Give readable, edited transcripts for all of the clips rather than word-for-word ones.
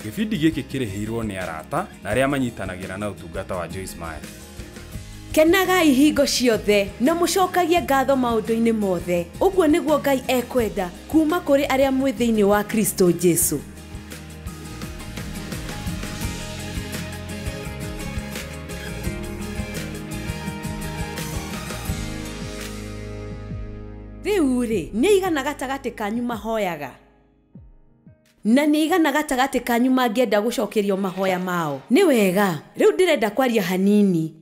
Gĩbindi gĩkĩ kĩrĩhĩirwo nĩ arata na arĩa manyitanagĩra na ũtungata wa Joyce Meyer. Kenagai hingo ciothe na mũcokagie ngatho maũndũ-inĩ mothe. Ũguo nĩguo Ngai ekwenda kuma kũrĩ arĩa mwĩ thĩinĩ wa Kristo Jesu. Rĩu rĩ, nĩ aigana gatagatĩ kanyu mahoyaga? Na nĩ aigana gatagatĩ kanyu mangĩenda gũcokerio mahoya mao? Nĩ wega, rĩu ndĩrenda kwaria hanini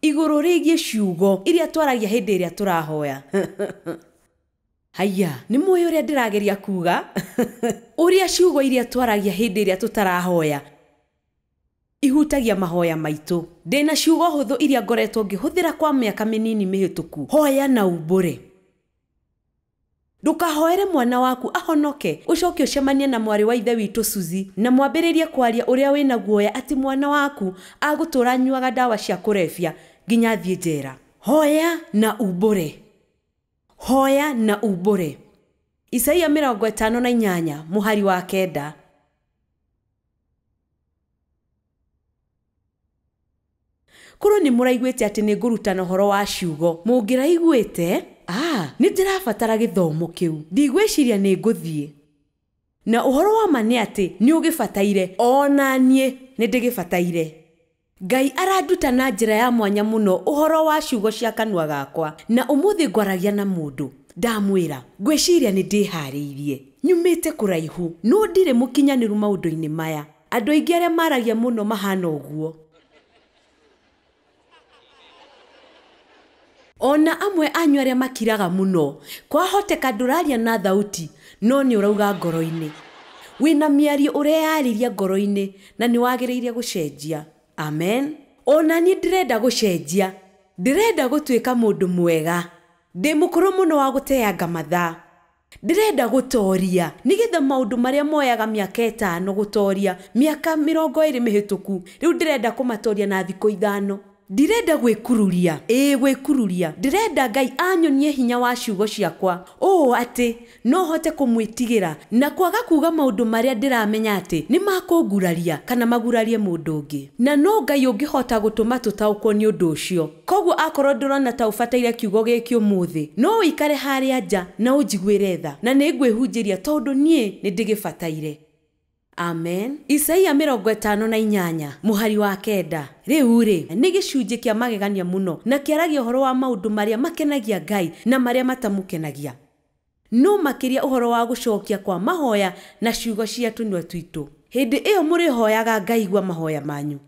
igũrũ rĩgiĩ ciugo iria twaragia hĩndĩ ĩrĩa tũrahoya. Haiya, nĩ mũĩ ũrĩa ndĩrageria kuga? Ũrĩa ciugo iria twaragia hĩndĩ ĩrĩa tũtarahoya ihutagia mahoya maitũ. Ndĩna ciugo hũthũ iria ngoretwo ngĩhũthĩra kwa mĩaka mĩnini mĩhĩtũku. Hoya na umbũre. Ndũkahoere mwana waku ahonoke, ũcoke ũcemanie na mwarĩ wa ithe witũ Suzy na mwambĩrĩrie kwaria ũrĩa wĩna guoya atĩ mwana waku agũtũra anyuaga ndawa cia kũrebia nginya athiĩ njera. Hoya na umbũre. Hoya na umbũre. Isaia 58 mũhari wa 9. Korwo nĩ mũraiguĩte atĩ nĩ ngũrutana ũhoro wa ciugo, mũngĩraiguĩte, nĩ ndĩrabatara gĩthomo kĩu. Ndigwĩciria nĩ ngũthiĩ. Na ũhoro wa ma nĩ atĩ nĩ ũgĩbataire, ona niĩ nĩ ndĩgĩbataire. Ngai aranduta na njĩra ya mwanya mũno ũhoro wa ciugo cia kanua gakwa, na ũmũthĩ ngwaragia na mũndũ. Ndamwĩra, ngwĩciria nĩ ndĩharĩirie. Nyumĩte kũraihu, no ndirĩ mũkinyanĩru maũndũ-inĩ maya. Andũ aingĩ arĩa maragia mũno mahana ũguo. Ona amwe anyu arĩa makiraga mũno, kwahoteka ndũraria na thauti, no nĩ ũrauga ngoro-inĩ. Wĩna mĩario ũreyarĩria ngoro-inĩ na nĩ wagĩrĩire gũcenjia. Amen. Ona niĩ ndĩrenda gũcenjia. Ndĩrenda gũtuĩka mũndũ mwega. Ndĩ mũkũrũ mũno wa gũteanga mathaa. Ndĩrenda gũtoria nĩgetha maũndũ marĩa moyaga mĩaka 5 gũtoria, mĩaka 20 mĩhĩtũku, rĩu ndĩrenda kũmatoria na thikũ 5. Ndirenda gwĩkururia, ĩĩ gwĩkururia. Ndĩrenda Ngai anyonie hinya wa ciugo ciakwa, ũũ atĩ no hote kũmwĩtigĩra na kwaga kuga maũndũ marĩa ndĩramenya atĩ nĩ makũnguraria kana magurarie mũndũ ũngĩ. Na no Ngai ũngĩhota gũtũma tũtaũkwo nĩ ũndũ ũcio. Koguo akorwo ndũrona ta ũbataire kiugo gĩkĩ ũmũthĩ, no ũikare harĩa nja na ũnjiguĩre tha, na nĩ ngwĩhunjĩria tondũ niĩ nĩ ndĩgĩbataire. Amen. Isaia 58 mũhari wa 9. Rĩu rĩ, nĩ gĩcunjĩ kĩa magegania mũno na kĩaragia ũhoro wa maũndũ marĩa makenagia Ngai na marĩa matamũkenagia. No makĩria ũhoro wa gũcokia kwa mahoya na ciugo cia tũnua twitũ. Hĩndĩ ĩyo mũrĩhoyaga ngaigua mahoya manyu.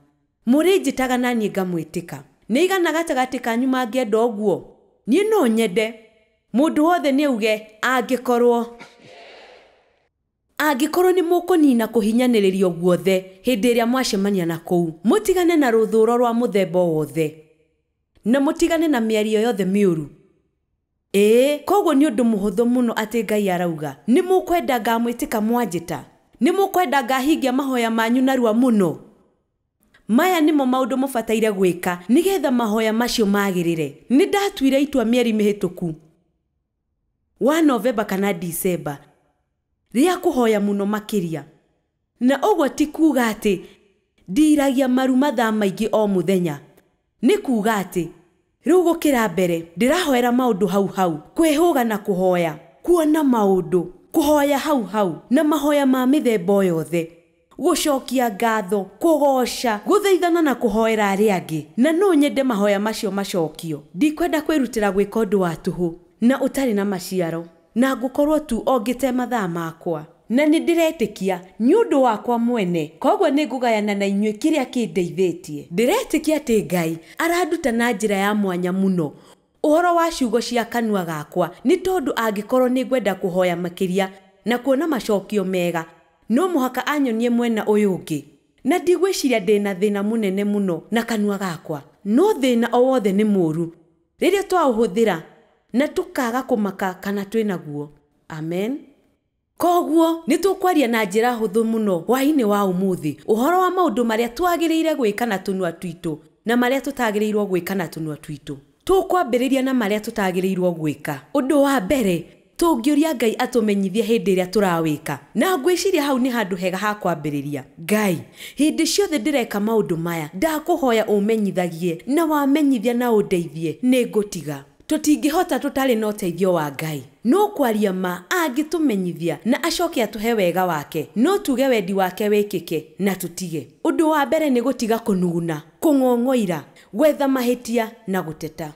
Mũrĩnjĩtaga na niĩ ngamwĩtĩka. Nĩ aigana gatagatĩ kanyu mangĩenda ũguo? Niĩ no nyende. Mũndũ wothe nĩ auge angĩkorwo. Angĩkorwo nĩ mũkũnina kũhinyanĩrĩrio guothe hĩndĩ ĩrĩa mwacemania na kũu, mũtigane na rũthũro rwa mũthemba wothe na mũtigane na mĩario yothe mĩũru. Ĩĩ, koguo nĩ ũndũ mũhũthũ mũno atĩ Ngai arauga nĩ mũkwenda ngamwĩtĩka mwanjĩta, nĩ mũkwenda ngahingia mahoya manyu narua mũno. Maya nĩmo maũndũ mũbataire gwĩka nĩgetha mahoya macio magĩrĩre. Nĩ ndatuire itua mĩeri mĩhĩtũku wa Novemba kana Dicemba rĩa kũhoya mũno makĩria. Na ũguo ti kuga atĩ ndiragia maru mathaa maingĩ o mũthenya. Nĩ kuga atĩ rĩu gũkĩra mbere ndĩrahoera maũndũ hau hau, kwĩhũga na kũhoya, kuona maũndũ, kũhoya hau hau na mahoya ma mĩthemba yothe, gũcokia ngatho, kũgoca, gũthaithana na kũhoera arĩa angĩ. Na no nyende mahoya macio macokio. Ndikwenda kwĩrutĩra gwĩka ũndũ wa tũhũ na ũtarĩ na maciaro, na ngũkorwo tu o ngĩte mathaa makwa. Na nĩ ndĩretĩkia nĩ ũndũ wakwa mwene, koguo nĩ ngũgayana na inyuĩ kĩrĩa kĩndeithĩtie. Ndĩretĩkia atĩ Ngai aranduta na njĩra ya mwanya mũno ũhoro wa ciugo cia kanua gakwa, nĩ tondũ angĩkorwo nĩ ngwenda kũhoya makĩria na kuona macokio mega, no mũhaka anyonie mwena ũyũ ũngĩ. Na ndigwĩciria ndĩna thĩna mũnene mũno na kanua gakwa, no thĩna o wothe nĩ mũũru rĩrĩa twaũhũthĩra na tũkaga kũmaka kana twĩnaguo. Amen. Koguo nĩ tũkwaria na njĩra hũthũ mũno hwaĩ-inĩ wa ũmũthĩ ũhoro wa maũndũ marĩa twagĩrĩire gwĩka na tũnua twitũ na marĩa tũtagĩrĩirwo gwĩka na tũnua twitũ. Tũkwambĩrĩria na marĩa tũtagĩrĩirwo gwĩka. Ũndũ wa mbere, Tũngĩũria Ngai atũmenyithie hĩndĩ ĩrĩa tũrawĩka. Na ngwĩciria hau nĩ handũ hega ha kwambĩrĩria. Ngai, hĩndĩ ciothe ndĩreka maũndũ maya, ndakũhoya ũmenyithagie, na wamenyithia na ũndeithie, nĩngũtiga. Tũtingĩhota tũtarĩ na ũteithio wa Ngai. No kwaria ma angĩtũmenyithia na acoke atũhe wega wake, no tuge wendi wake wĩkĩke na tũtige. Ũndũ wa mbere nĩ gũtiga kũnuguna, kũng'ong'oira, gwetha mahĩtia na gũteta.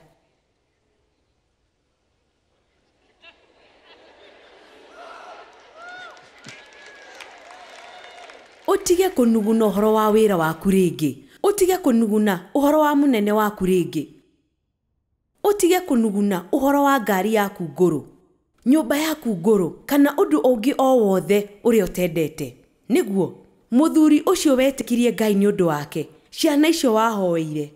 Ũtige kũnuguna ũhoro wa wĩra waku rĩngĩ. Ũtige kũnuguna ũhoro wa mũnene waku rĩngĩ. Ũtige kũnuguna ũhoro wa ngari yaku ngũrũ, nyũmba yaku ngũrũ, kana ũndũ ũngĩ o wothe ũrĩa ũtendete. Nĩguo mũthuri ũcio wetĩkirie Ngai nĩ ũndũ wake, ciana icio wahoeire.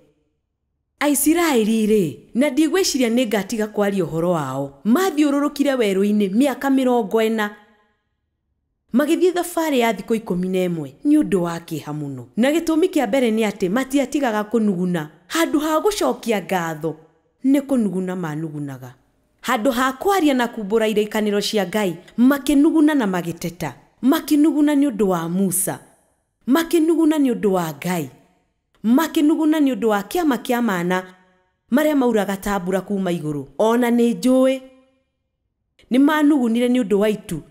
Aisiraeli rĩ, na ndigwĩciria nĩ ngatiga kwaria ũhoro wao, mathiũrũrũkire werũ-inĩ mĩaka 40, magĩthiĩ thabarĩ ya thikũ 11 nĩ ũndũ wa kĩeha mũno. Na gĩtũmi kĩa mbere nĩ atĩ matiatigaga kũnuguna. Handũ ha gũcokia ngatho nĩ kũnuguna manugunaga. Handũ ha kwaria na kumbũra irĩkanĩro cia Ngai, makĩnuguna na magĩteta. Makĩnuguna nĩ ũndũ wa Musa, makĩnuguna nĩ ũndũ wa Ngai, makĩnuguna nĩ ũndũ wa kĩama kĩa mana marĩa mauraga ta mbura kuma igũrũ. Ona nĩ njũĩ nĩ manugunire nĩ ũndũ wa itu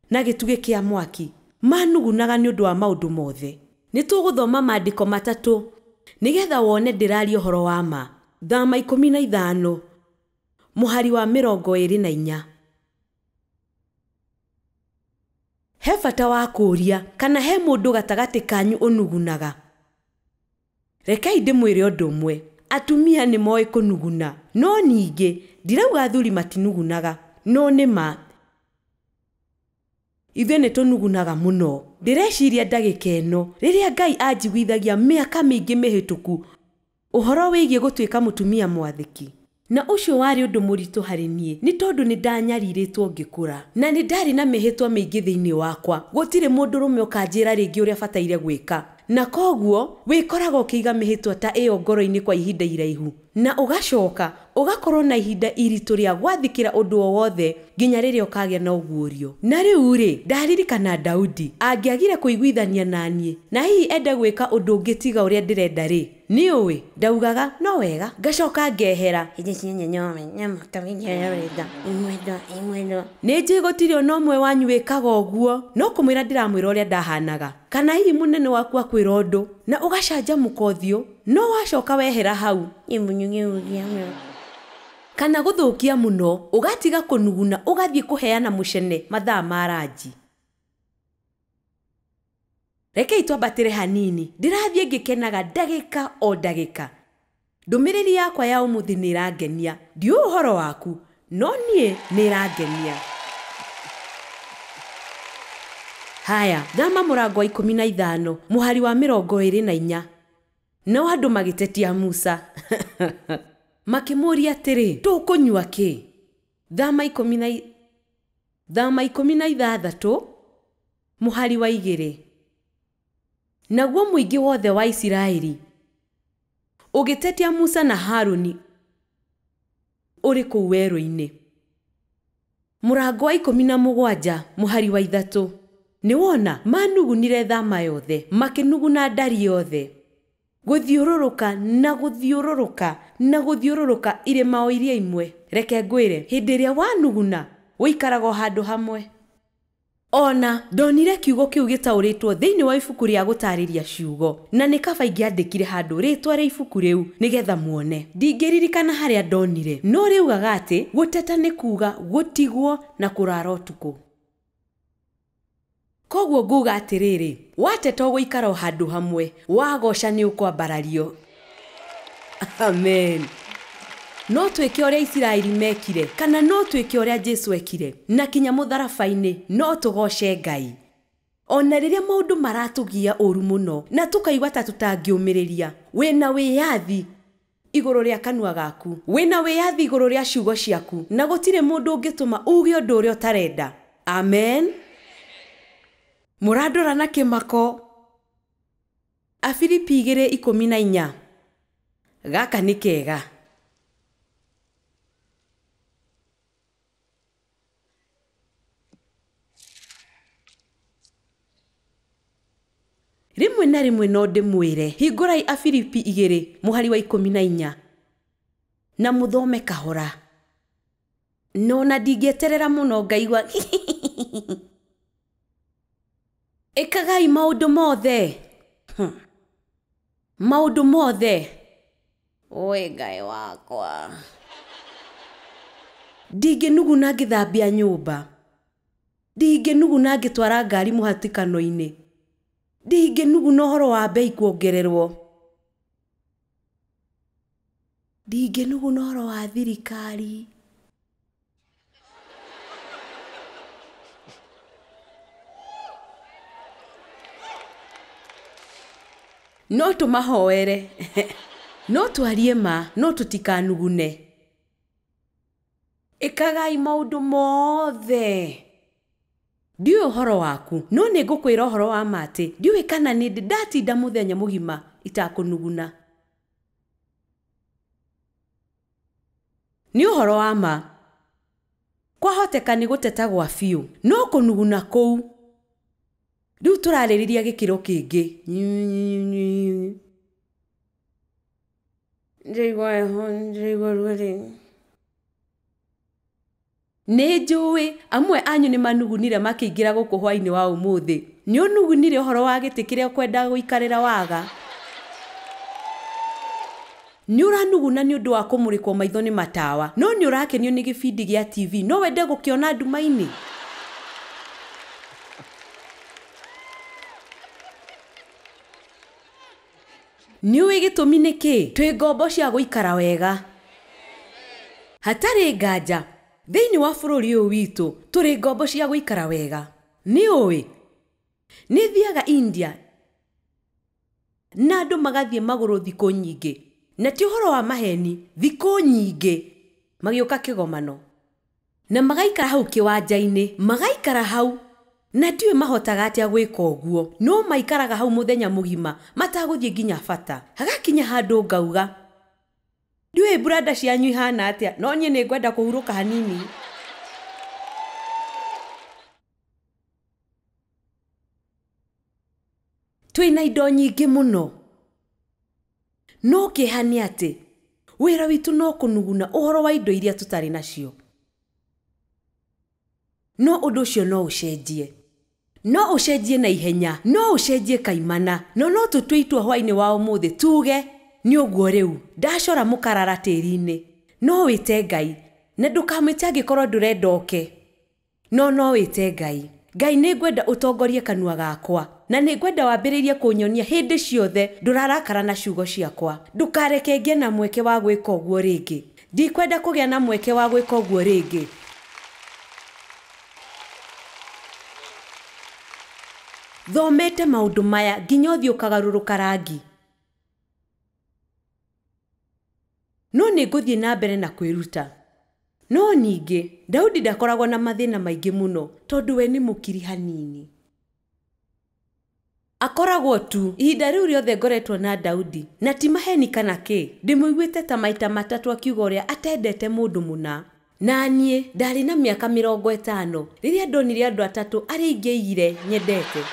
na gĩtugĩ kĩa mwaki. Manugunaga nĩ ũndũ wa maũndũ mothe. Nĩ tũgũthoma maandĩko matatũ nĩgetha wone ndĩraria ũhoro wa ma. Thama 15 mũhari wa 24. He bata wa kũũria kana he mũndũ gatagatĩ kanyu ũnugunaga. Rekei ndĩmwĩre ũndũ ũmwe, atumia nĩ moĩ kũnuguna, no ningĩ ndirauga athuri matinugunaga, no nĩ ma ithuĩ nĩ tũnugunaga mũno. Ndĩreciria ndagĩka ĩno rĩrĩa Ngai anjiguithagia mĩaka mĩingĩ mĩhĩtũku ũhoro wĩgiĩ gũtuĩka mũtumia mwathĩki. Na ũcio warĩ ũndũ mũritũ harĩ niĩ nĩ tondũ nĩ ndanyarirĩtwo ngĩkũra, na nĩ ndarĩ na mĩhĩtwa mĩingĩ thĩinĩ wakwa. Gũtirĩ mũndũrũme ũkanjĩra rĩngĩ ũrĩa bataire gwĩka, na koguo wĩkoraga ũkĩiga mĩhĩtwa ta ĩyo ngoro-inĩ kwa ihinda iraihu, na ũgacoka ũgakorwo na ihinda iritũ rĩa gwathĩkĩra ũndũ o wothe nginya rĩrĩa ũkagĩa na ũguũrio. Na rĩu rĩ, ndaririkana Daudi angĩagire kũiguithania na niĩ na hihi ende gwĩka ũndũ ũngĩ tiga ũrĩa ndĩrenda rĩ, nĩũĩ ndaugaga no wega, ngacoka ngehera. Nĩ njũĩ gũtirĩ ona ũmwe wanyu wĩkaga ũguo, no kũmwĩra ndĩramwĩra ũrĩa ndahanaga. Kana hihi mũnene waku akwĩra ũndũ na ũgacanjamũka ũthiũ, no wacoka wehera hau kana gũthũkia mũno, ũgatiga kũnuguna ũgathiĩ kũheana mũcene mathaa ma ranji. Rekei twambatĩre hanini, ndĩrathiĩ ngĩkenaga ndagĩka o ndagĩka. Ndũmĩrĩri yakwa ya ũmũthĩ nĩ ĩrangenia. Ndiũĩ ũhoro waku, no niĩ nĩ ĩrangenia. Haya, thama mũrango wa 15 mũhari wa 24. Nao andũ magĩtetia Musa makĩmũũria atĩrĩ, tũkũnyua kĩ? Thama 16 mũhari wa 2. Naguo mũingĩ wothe wa Isiraeli ũgĩtetia Musa na Harũni ũrĩ kũu werũ-inĩ. Mũrango wa 17 mũhari wa 3. Nĩwona manugunire thama yothe, makĩnuguna ndari yothe, gũthiũrũrũka na gũthiũrũrũka na gũthiũrũrũka irĩma o iria imwe. Reke ngwĩre, hĩndĩ ĩrĩa wanuguna ũikaraga o handũ hamwe. Ona ndonire kiugo kĩu gĩtaũrĩtwo thĩinĩ wa ibuku rĩa gũtarĩria ciugo, na nĩ kaba ingĩandĩkire handũ rĩtwa rĩa ibuku rĩu nĩgetha muone. Ndingĩririkana harĩa ndonire, no rĩugaga atĩ gũteta nĩ kuga gũtigwo na kũrara ũtukũ. Koguo nguga atĩrĩrĩ, wateta ũgũikara o handũ hamwe, wagoca nĩ ũkwambarario. Amen. No twĩke ũrĩa Isiraeli mekire, kana no twĩke ũrĩa Jesũ ekire, na kinya mũtharaba-inĩ no tũgoce Ngai. Ona rĩrĩa maũndũ maratũgia ũru mũno na tũkaigua ta tũtangĩũmĩrĩria, wĩna wĩyathi igũrũ rĩa kanua gaku, wĩna wĩyathi igũrũ rĩa ciugo ciaku, na gũtirĩ mũndũ ũngĩtũma uge ũndũ ũrĩa ũtarenda. Amen. Mũrandora na kĩmako. Afilipi 2:14. Gaka nĩ kega. Rĩmwe na rĩmwe no ndĩmwĩre, hingũrai Afilipi 2 mũhari wa 14 na mũthome kahora. No na ndingĩeterera mũno ngaigua ĩkagai maũndũ mothe. Maũndũ mothe. Oi Ngai wakwa. Ndingĩnuguna ngĩthambia nyũmba. Ndingĩnuguna ngĩtwara ngari mũhatĩkano-inĩ. Ndingĩnuguna ũhoro wa bei kuongererwo. Ndingĩnuguna ũhoro wa thirikari. No tũmahoere. No twarie ma, no tũtikanugune. Ĩkagai maũndũ mothe. Ndiũĩ ũhoro waku, no nĩ ngũkwĩra ũhoro wa ma atĩ ndiũĩ kana nĩ ndĩ ndatinda mũthenya mũgima itakũnuguna. Nĩ ũhoro wa ma. Kwahoteka nĩ gũteta gwa biũ, no kũnuguna kũu. Rĩu tũrarĩrĩria gĩkĩro kĩngĩ. Ndĩraigua heho, ndĩraigua rugarĩ. Nĩ njũĩ amwe anyu nĩ manugunire makĩingĩra gũkũ hwaĩ-inĩ wa ũmũthĩ. Nĩ ũnugunire ũhoro wa gĩtĩ kĩrĩa ũkwendaga gũikarĩra waga. Nĩ ũranuguna nĩ ũndũ wa kũmũrĩkwo maitho nĩ matawa, no nĩ ũrakenio nĩ gĩbindi gĩa TV, no wende gũkĩona nduma-inĩ. Nĩ ũĩ gĩtũmi nĩ kĩĩ? Twĩ ngombo cia gũikara wega. Hatarĩ nganja, thĩinĩ wa bũrũri ũyũ witũ tũrĩ ngombo cia gũikara wega. Nĩ ũĩ, nĩ thiaga India na andũ magathiĩ magũrũ thikũ nyingĩ, na ti ũhoro wa maheni, thikũ nyingĩ magĩũka kĩgomano na magaikara hau kĩwanja-inĩ, magaikara hau na ndiũĩ mahotaga atĩa gwĩka ũguo, no maikaraga hau mũthenya mũgima matagũthiĩ nginya bata. Hagakinya handũ ngauga, ndiũĩ mburanda cianyu ihana atĩa, no niĩ nĩ ngwenda kũhurũka hanini. Twĩna indo nyingĩ mũno, no kĩeha nĩ atĩ wĩra witũ no kũnuguna ũhoro wa indo iria tũtarĩ nacio. No ũndũ ũcio no ũcenjie. No ũcenjie na ihenya, no ũcenjie kaimana, no no tũtue itua hwaĩ-inĩ wa ũmũthĩ tuge nĩ ũguo rĩu ndacora mũkarara tĩri-inĩ. No wĩte Ngai, na ndũkamwĩte angĩkorwo ndũrenda oke. No no wĩte Ngai. Ngai nĩ ngwenda ũtongorie kanua gakwa, na nĩ ngwenda wambĩrĩrie kũnyonia hĩndĩ ciothe ndũrarakara na ciugo ciakwa. Ndũkareke ngĩe na mweke wa gwĩka ũguo rĩngĩ. Ndikwenda kũgĩa na mweke wa gwĩka ũguo rĩngĩ. Thomete maũndũ maya nginya ũthiĩ ũkagarũrũka rangi. No nĩ ngũthiĩ na mbere na kwĩruta. No ningĩ Daudi ndakoragwo na mathĩna maingĩ mũno tondũ we nĩ mũkiri hanini. Akoragwo tu ihinda rĩu rĩothe ngoretwo na Daudi, na ti maheni kana kĩ, ndĩmũiguĩte ta maita matatũ akiuga ũrĩa atendete mũndũ mũna. Na niĩ ndarĩ na mĩaka 50 rĩrĩa ndonire andũ atatũ arĩa ingĩaigire nyendete.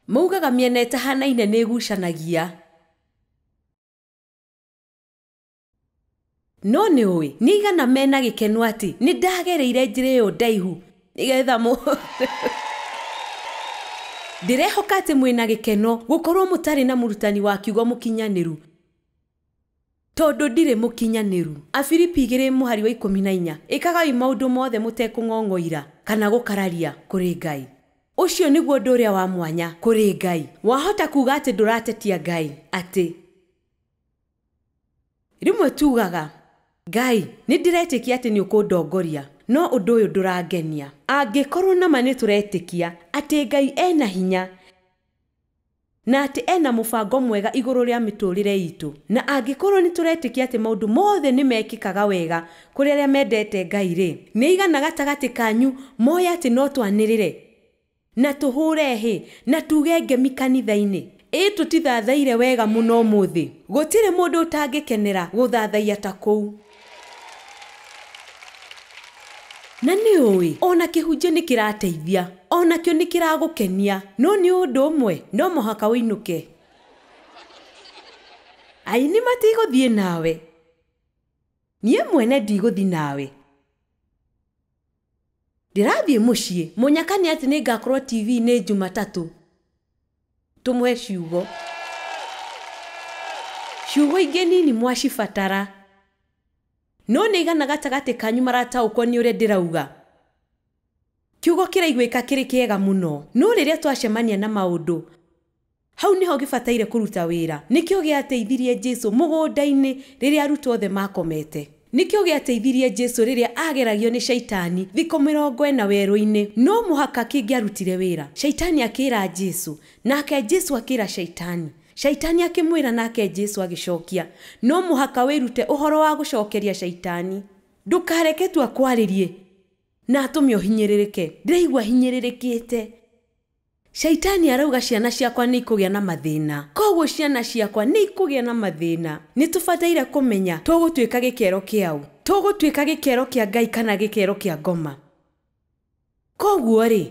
Maugaga mĩena ĩtahanaine nĩ ĩgucanagia. No nĩ ũĩ, nĩ igana mena gĩkeno atĩ nĩ ndagereire njĩra ĩyo ndaihu nĩgetha ndĩrehoka atĩ mwĩna gĩkeno gũkorwo mũtarĩ na mũrutani wa kiugo mũkinyanĩru, tondũ ndirĩ mũkinyanĩru. Afilipi 2 mũhari wa 14, ĩkagai maũndũ mothe mũtekũng'ong'oira kana gũkararia kũrĩ Ngai. Ũcio nĩguo ũndũ ũrĩa wa mwanya kũrĩ Ngai. Wahota kuga atĩ ndũratetia Ngai, atĩ rĩmwe tugaga Ngai nĩ ndĩretĩkia atĩ nĩ ũkũndongoria, no ũndũ ũyũ ndũrangenia. Angĩkorwo nama nĩ tũretĩkia atĩ Ngai ena hinya na atĩ ena mũbango mwega igũrũ rĩa mĩtũrĩre itũ, na angĩkorwo nĩ tũretĩkia atĩ maũndũ mothe nĩ mekĩkaga wega kũrĩ arĩa mendete Ngai rĩ, nĩ igana gatagatĩ kanyu moe atĩ no twanĩrĩre na tũhũre hĩ na tuge ngemi kanitha-inĩ. Ĩ tũtithathaire wega mũno ũmũthĩ. Gũtirĩ mũndũ ũtangĩkenera gũthathaiya ta kũu. Na nĩ ũĩ ona kĩhunjio nĩ kĩrateithia, onakĩo nĩ kĩragũkenia, no nĩ ũndũ ũmwe no mũhaka ũinũke. Aini matigũthiĩ nawe, niĩ mwene ndigũthiĩ nawe. Ndĩrathiĩ mũciĩ, mũnyaka nĩ atĩ nĩngakorwo TV-inĩ Jumatatũ. Tũmũhe ciugo. Ciugo ingĩ nini mwacibatara. No nĩ igana gatagatĩ kanyu marataũkwo nĩ ũrĩa ndĩrauga. Kiugo kĩraiguĩka kĩrĩ kĩega mũno, no rĩrĩa twacemania na maũndũ, hau nĩho gĩbataire kũruta wĩra. Nĩkĩo gĩateithirie Jesũ mũgũnda-inĩ rĩrĩa arutwo othe makomete. Nĩkĩo gĩateithirie Jesũ rĩrĩa ageragio nĩ Shaitani thikũ 40 werũ-inĩ. No mũhaka kĩngĩarutire wĩra. Shaitani akĩra Jesũ, nake Jesũ akĩra Shaitani. Shaitani akĩmwĩra, nake Jesũ agĩcokia. No mũhaka wĩrute ũhoro wa gũcokeria Shaitani. Ndũkareke tu akwarĩrie na atũme ũhinyĩrĩrĩke. Ndĩraigua hinyĩrĩrĩkĩte. Shaitani arauga ciana ciakwa nĩ ikũgĩa na mathĩna. Koguo ciana ciakwa nĩ ikũgĩa na mathĩna. Nĩ tũbataire kũmenya tũgũtuĩka gĩkero kĩaũ. Tũgũtuĩka gĩkero kĩa Ngai kana gĩkero kĩa ngoma. Koguo rĩ,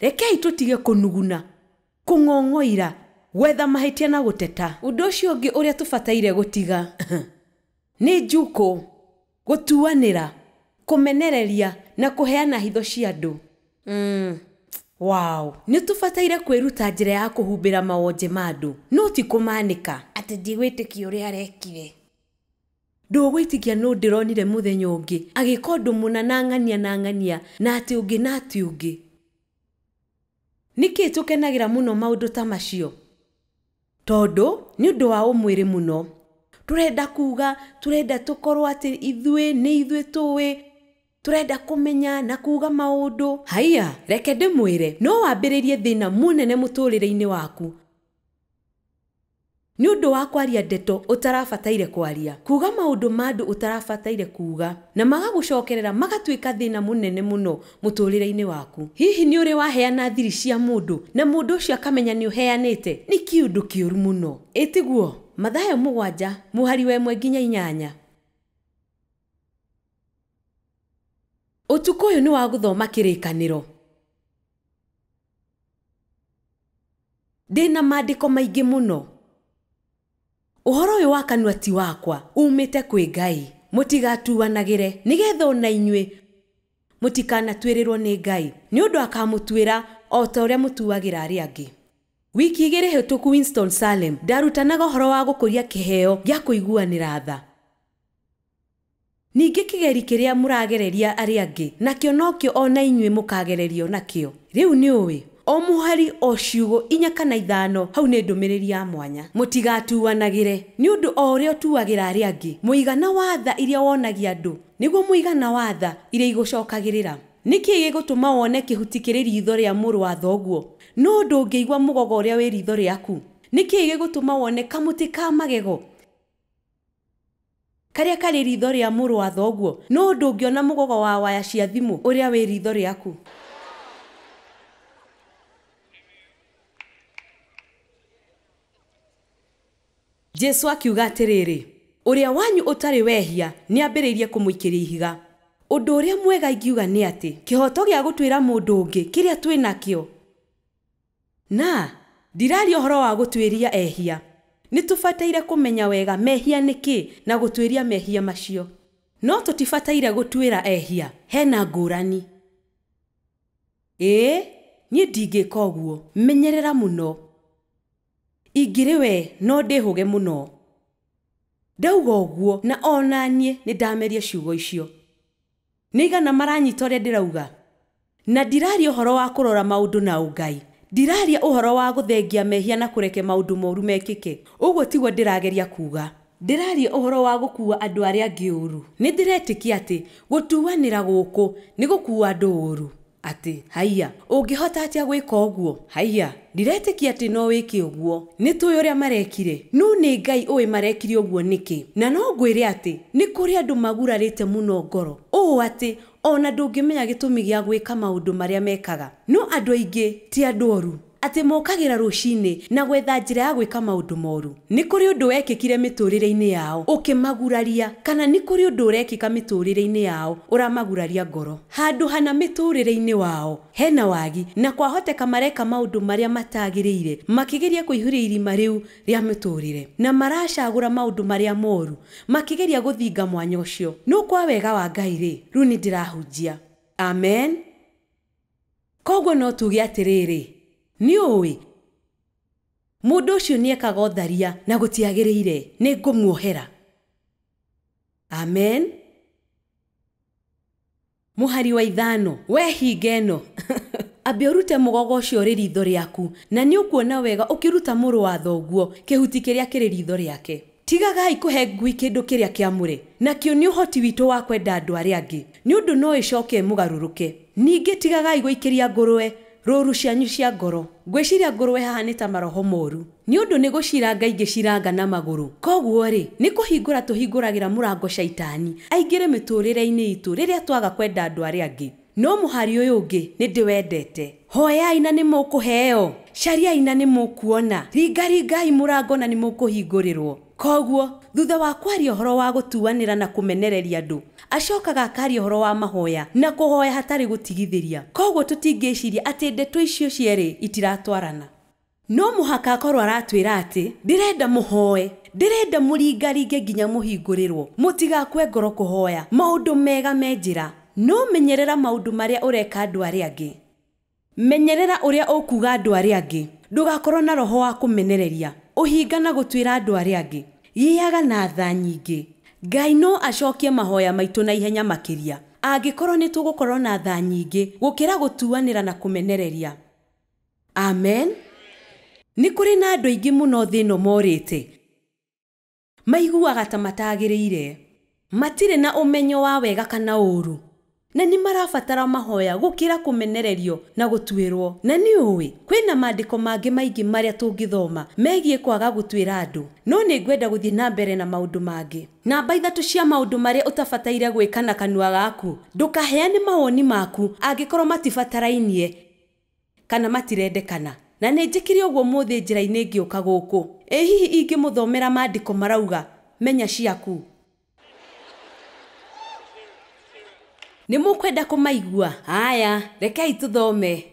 rekei tũtige kũnuguna, kũng'ong'oira, gwetha mahĩtia na gũteta. Ũndũ ũcio ũngĩ ũrĩa tũbataire gũtiga nĩ njukũ, gũtuanĩra, kũmenereria na kũheana hitho cia andũ. Wow. Nĩ tũbataire kwĩruta njĩra ya kũhumbĩra mawonje ma andũ, no ti kũmanĩka atĩ ndigwĩtĩkia ũrĩa arekire. Ndũgwĩtĩkia no ndĩronire mũthenya ũngĩ agĩka ũndũ mũna na ng'ania na ng'ania na atĩ ũngĩ na atĩ ũngĩ. Nĩkĩ tũkenagĩra mũno maũndũ ta macio? Tondũ nĩ ũndũ wa ũmwĩrĩ mũno. Tũrenda kuga, tũrenda tũkorwo atĩ ithuĩ nĩ ithuĩ tũĩ, tũrenda kũmenya na kuga maũndũ. Haiya, reke ndĩmwĩre, no wambĩrĩrie thĩna mũnene mũtũrĩre-inĩ waku nĩ ũndũ wa kwaria ndeto ũtarabataire kwaria, kuga maũndũ ma andũ ũtarabataire kuga, na magagũcokerera magatuĩka thĩna mũnene mũno mũtũrĩre-inĩ waku. Hihi nĩ ũrĩ waheana thiri cia mũndũ na mũndũ ũcio akamenya nĩ ũheanĩte? Nĩ kĩũndũ kĩũru mũno. Ĩtiguo? Mathayo 7 mũhari wa 1 nginya 8. Ũtukũ ũyũ nĩ wa gũthoma kĩrĩkanĩro. Ndĩna maandĩko maingĩ mũno. Ũhoro ũyũ wa kanua ti wakwa, umĩte kwĩ Ngai. Mũtigatuanagĩre, nĩgetha ona inyuĩ mũtikanatuĩrĩrwo nĩ Ngai, nĩ ũndũ akamũtuĩra o ta ũrĩa mũtuagĩra arĩa angĩ. Wiki 2 hĩtũku Winston Salem ndarutanaga ũhoro wa gũkũria kĩheo gĩa kũiguanĩra tha. Ningĩ kĩgeri kĩrĩa mũragereria arĩa angĩ, nakĩo nokĩo ona inyuĩ mũkagererio nakĩo. Rĩu nĩ ũĩ, o mũhari o ciugo 4 kana 5 hau nĩ ndũmĩrĩri ya mwanya. Mũtigatuanagĩre, nĩ ũndũ o ũrĩa ũtuagĩra arĩa angĩ, mũigana wa tha iria wonagia andũ nĩguo mũigana wa tha iria igũcokagĩrĩra. Nĩkĩ gĩgũtũma wone kĩhuti kĩrĩ ritho rĩa mũrũ wa thoguo, no ndũngĩigua mũgogo ũrĩa wĩ ritho rĩaku? Nĩkĩ gĩgũtũma wone kamũtĩ ka magego karĩa karĩ ritho rĩa mũrũ wa thoguo, no ndũngĩona mũgogo wa waya cia thimũ ũrĩa wĩ ritho rĩaku? Jesũ akiuga atĩrĩrĩ, ũrĩa wanyu ũtarĩ wehia nĩambĩrĩirie kũmũikĩria ihiga. Ũndũ ũrĩa mwega ingiuga nĩ atĩ kĩhoto gĩa gũtuĩra mũndũ ũngĩ kĩrĩa twĩ nakĩo, na ndiraria ũhoro wa gũtuĩria ehia. Nĩ tũbataire kũmenya wega mehia nĩ kĩ na gũtuĩria mehia macio, no tũtibataire gũtuĩra ehia. Hena ngũrani. Ĩĩ, niĩ ndingĩka ũguo. Menyerera mũno. Ingĩrĩ we no ndĩhũge mũno. Ndauga ũguo na ona niĩ nĩ ndameria ciugo icio. Nĩ igana maranyita ũrĩa ndĩrauga? Na ndiraria ũhoro wa kũrora maũndũ na ũngai. Ndiraria ũhoro wa gũthengia mehia na kũreke maũndũ moru mekĩke. Ũguo tiguo ndĩrageria kuga. Ndĩraria ũhoro wa gũkua andũ arĩa angĩ ũru. Nĩ ndĩretĩkia atĩ gũtuanĩra gũkũ nĩ gũkua andũ ũru. Atĩ haiya, ũngĩhota atĩa gwĩka ũguo? Haiya, ndiretĩkia atĩ no wĩke ũguo. Nĩ tũĩ ũrĩa marekire, no nĩ Ngai ũĩ marekire ũguo nĩkĩ. Na no ngwĩre atĩ nĩ kũrĩ andũ magurarĩte mũno ngoro, ũũ atĩ ona ndũngĩmenya gĩtũmi gĩa gwĩka maũndũ marĩa mekaga. No andũ aingĩ ti andũ oru. Atĩ mokagĩra rũcinĩ na gwetha njĩra ya gwĩka maũndũ moru. Nĩ kũrĩ ũndũ wekĩkire mĩtũrĩre-inĩ yao ũkĩmaguraria, kana nĩ kũrĩ ũndũ ũrekĩka mĩtũrĩre-inĩ yao ũramaguraria ngoro. Handũ hana mĩtũrĩre-inĩ wao hena wagi, na kwahoteka mareka maũndũ marĩa matagĩrĩire, makĩgeria kũihũria irima rĩu rĩa mĩtũrĩre, na maracagũra maũndũ marĩa moru makĩgeria gũthinga mwanya ũcio. No kwa wega wa Ngai rĩ, rĩu nĩ ndĩrahunjia. Amen. Koguo no tuge atĩrĩrĩ, nĩ ũĩ mũndũ ũcio nĩekaga ũtharia na gũtiagĩrĩire, nĩ ngũmuohera. Amen. Mũhari wa 5, we hinga ĩno ambe ũrute mũgogo ũcio ũrĩ ritho rĩaku, na nĩ ũkuona wega ũkĩruta mũrũ wa thoguo kĩhuti kĩrĩa kĩrĩ ritho rĩake. Tigagai kũhe ngui kĩndũ kĩrĩa kĩamũre, nakĩo nĩ ũhoti witũ wa kwenda andũ arĩa angĩ, nĩ ũndũ no ĩcoke ĩmũgarũrũke. Ningĩ tigagai gũikĩria ngũrwe rũru cianyu cia ngoro. Ngwĩciria ngũrwe haha nĩ ta maroho moru, nĩ ũndũ nĩ gũciranga ingĩciranga na magũrũ. Koguo rĩ, nĩ kũhingũra tũhingũragĩra mũrango caitani aingĩre mĩtũrĩre-inĩ itũ rĩrĩa twaga kwenda andũ arĩa angĩ. No mũhari ũyũ ũngĩ nĩ ndĩwendete. Hoyai na nĩ mũkũheo, cariai na nĩ mũkuona, ringaringai mũrango na nĩ mũkũhingũrĩrwo. Koguo thutha wa kwaria ũhoro wa gũtuanĩra na kũmenereria andũ, acokaga akaria ũhoro wa mahoya na kũhoya hatarĩ gũtigithĩria. Koguo tũtingĩciria atĩ ndeto icio cierĩ itiratwarana. No mũhaka akorwo aratwĩra atĩ ndĩrenda mũhoe, ndĩrenda mũringaringe nginya mũhingũrĩrwo, mũtigakue ngoro kũhoya maũndũ mega me njĩra. No menyerera maũndũ marĩa ũreka andũ arĩa angĩ, menyerera ũrĩa ũkuga andũ arĩa angĩ, ndũgakorwo na roho wa kũmenereria, ũhinga na gũtuĩra andũ arĩa angĩ. Gĩaga na tha nyingĩ. Ngai no acokie mahoya maitũ na ihenya makĩria angĩkorwo nĩ tũgũkorwo na tha nyingĩ gũkĩra gũtuanĩra na kũmenereria. Amen. Nĩ kũrĩ na andũ aingĩ mũno thĩ ĩno morĩte, maiguaga ta matagĩrĩire, matirĩ na ũmenyo wa wega kana ũũru, na nĩ marabatara mahoya gũkĩra kũmenererio na gũtuĩrwo. Na nĩ ũĩ kwĩna maandĩko mangĩ maingĩ marĩa tũngĩthoma megiĩ kwaga gũtuĩra andũ, no nĩ ngwenda gũthiĩ na mbere na maũndũ mangĩ. Namba 3 cia maũndũ marĩa ũtabataire gwĩka na kanua gaku. Ndũkaheane mawoni maku angĩkorwo matibatarainie kana matirendekana. Na nĩ njĩkire ũguo mũthĩ njĩra-inĩ ngĩũka gũkũ. Ĩ hihi ingĩmũthomera maandĩko marauga menya ciaku? Nĩ mũkwenda kũmaigua? Haya, rekei tũthome.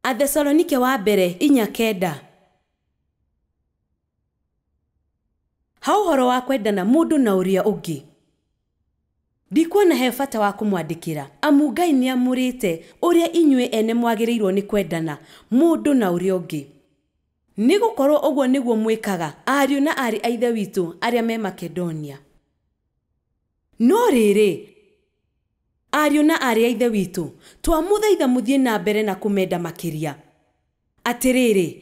Athesalonike wa mbere 4:9. Ha ũhoro wa kwendana mũndũ na ũrĩa ũngĩ, ndikuona he bata wa kũmwandĩkĩra, amu Ngai nĩamũrĩte ũrĩa inyuĩ ene mwagĩrĩirwo nĩ kwendana mũndũ na ũrĩa ũngĩ. Nĩ gũkorwo ũguo nĩguo mwĩkaga ariũ na aarĩ a Ithe witũ arĩa me Makedonia. No rĩrĩ, ariũ na aarĩ a Ithe witũ, twamũthaitha mũthiĩ na mbere na kũmenda makĩria. Atĩrĩrĩ,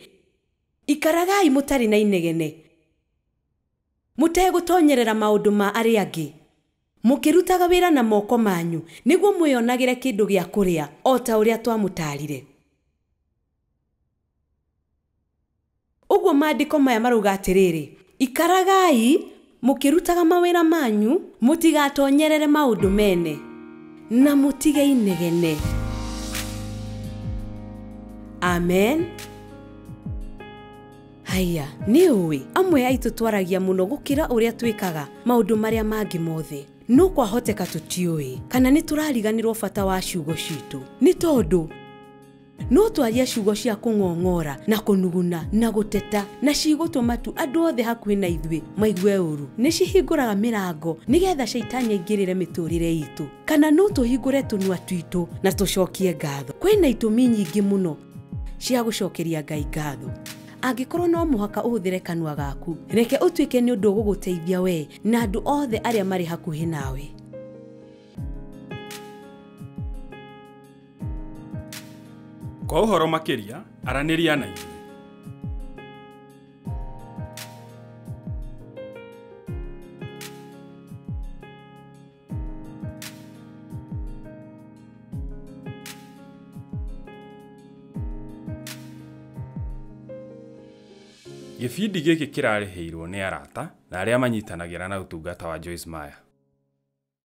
ikaragai mũtarĩ na inegene, mũtegũtonyerera maũndũ ma arĩa angĩ, mũkĩrutaga wĩra na moko manyu nĩguo mwĩonagĩre kĩndũ gĩa kũrĩa o ta ũrĩa twamũtaarire. Ũguo maandĩko maya marauga atĩrĩrĩ, ikaragai mũkĩrutaga mawĩra manyu, mũtigatonyerere maũndũ mene, na mũtige inegene. Amen. Haya, nĩ ũĩ amwe aitũ twaragia mũno gũkĩra ũrĩa twĩkaga maũndũ marĩa mangĩ mothe. No kwahoteka tũtiũĩ kana nĩ tũrariganĩrwo bata wa ciugo citũ, nĩ tondũ no twaria ciugo cia kũng'ong'ora na kũnuguna na gũteta, na cigũtũma tu andũ othe hakuhĩ na ithuĩ maigue ũru. Nĩ cihingũraga mĩrango nĩgetha caitani aingĩrĩre mĩtũrĩre itũ, kana no tũhingũre tũnua twitũ na tũcokie ngatho. Kwĩna itũmi nyingĩ mũno cia gũcokeria Ngai ngatho. Angĩkorwo no mũhaka ũhũthĩre kanua gaku, reke ũtuĩke nĩ ũndũ ũgũgũteithia we na andũ othe arĩa marĩ hakuhĩ nawe. Kwa ũhoro makĩria, aranĩria na ithuĩ. Gĩbindi gĩkĩ kĩrarĩhĩirwo nĩ arata na arĩa manyitanagĩra na ũtungata wa Joyce Meyer.